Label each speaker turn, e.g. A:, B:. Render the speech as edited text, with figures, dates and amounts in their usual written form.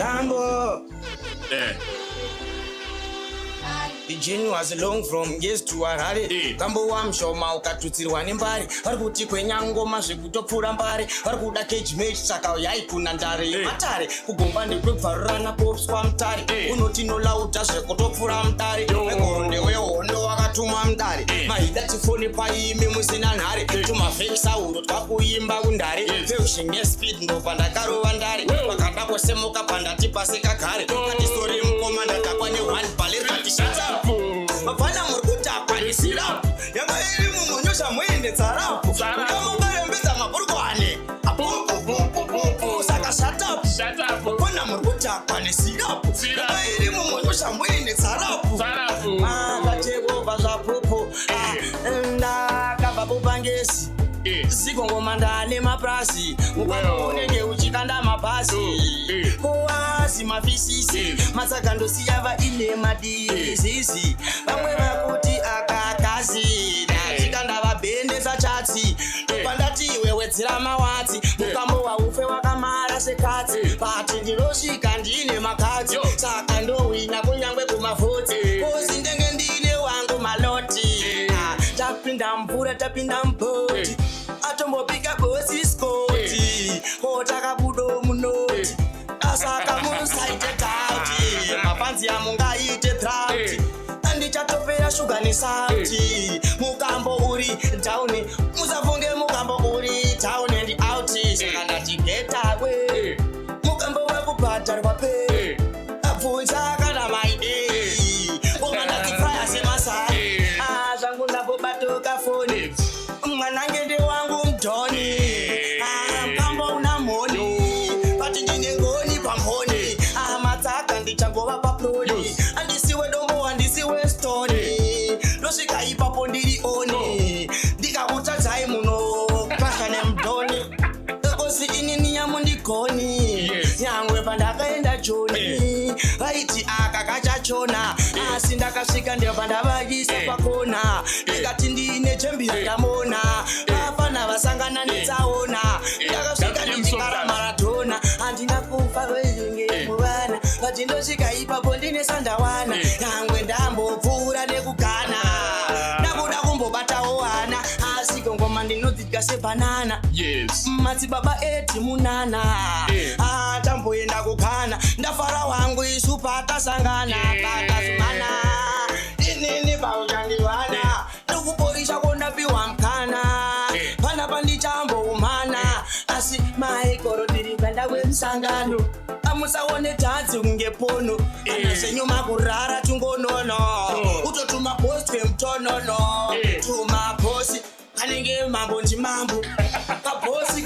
A: Tambo.
B: Eh.
A: The journey was long from Ngezi to Harare.
B: Eh.
A: Kambo wamushoma ukatutsirwa nembare. Vari kuti kwenyangoma zvekutopfuura mbare. Vari kuda cage match saka uyai kuna ndare
B: Eh.
A: yematare. Kugomba ndekubvarurana popswa mutare.
B: Eh.
A: Unoti nolauta zvekutopfuura mutare.
B: Yo.
A: Wegoro ndewehondo wakatumwa mudare.
B: Eh.
A: Maida tifoni paimi musina nhare.
B: Eh.
A: Tumafekisauro twakuimba kundare.
B: Yes.
A: Fusion nespeed ndobva ndakarova ndare.
B: Well.
A: Vakada kusemuka pandati pasika gare.
B: Oh.
A: Kati sorry mukoma ndakakwa ne1 bale kati shut up. Mapfana muri kudhakwa nesirapu yanga iri mumunyosha muine tsarapu
B: Tsarapu.
A: ukamukarembedza mabhurukwane apupupupupu saka shut up.
B: Shut up.
A: Mapfana muri kudhakwa nesirapu
B: Syrup.
A: yanga iri mumunyosha muine tsarapu
B: Tsarapu.
A: makatekova zvapupu. Ah, ndakabva kupangesi
B: Eh.
A: zigongoma ndane mapurasi mukwambo
B: Well.
A: unenge uchikanda mabhasi
B: Eh.
A: kuwazi mafisisi
B: Yes.
A: matsakandosiya vaine madizisi vamwe vakuti akakazi ndachikanda vabhendesa chatsi ndobva ndati iwe wedzera mawatsi mukambo waufe wakamara sekatsi
B: Eh.
A: pati ndinosvika ndine makatsi
B: Yo.
A: saka ndowina kunyangwe kumavhotsi
B: Eh.
A: kosi ndenge ndine wangu maloti
B: Eh.
A: Ah, tapinda mvura tapinda mubhoti
B: Eh.
A: atombopika bosi skoti kotakabudo munoti
B: Eh.
A: asaka musaite dauti mapanzi amungaite drauti
B: Eh.
A: andichatopera shuga nesauti mukambo uri down musafunge mukambo uri down and out saka ndati getawe
B: Eh.
A: mukambo wekubhadharwa pe
B: Eh.
A: abvunza kana maidei ngoma ndadzifraya semasai.
B: Eh.
A: Ah, zvangu ndambobatoka foni
B: Yes.
A: mwanange ndewangu mudhoni.
B: Eh.
A: Ah, mukambo una mhoni pati ndine ngoni pamhoni. Ah, matsaka ndichangova paploni.
B: Yes.
A: Handisiwe dombo, handisiwe stoni, ndosvika ipapo ndiri oni ndikakutadzai muno pasha nemudhoni kosi inini yamundigoni.
B: Yes.
A: Nyangwe pandakaenda Joni vaiti aka kachachona asi ndakasvika ndobva ndavaisa
B: Eh.
A: pakona ndikati ndine jembi ndamona vafana vasangana netsaona ndakasvika
B: That's
A: ndichikara
B: James
A: maradhona handina kufa wezvinge
B: Eh.
A: muvana vati ndosvika ipapo ndine sandawana
B: Eh.
A: nyangwe ndambopfuura nekugana ndakuda kumbobatawo hana asi kongoma ndinodzidya sebhanana
B: Yes.
A: madzibaba eti munana.
B: Eh.
A: Ah, tamboenda kugana ndafara wangu isu patasangana
B: Yeah.
A: pakazumana inini pauchandivana ndikuporisha kondapiwa mukana
B: Eh.
A: panapa ndichamboumana asi maikoro ndiri kuenda kwemusangano amusaone tadzi kunge pono kana
B: Eh.
A: zvenyu makurara tungonono
B: Oh.
A: utotuma posi twemutonono
B: Eh.
A: tumaposi anenge mambo ndimambo kabosi.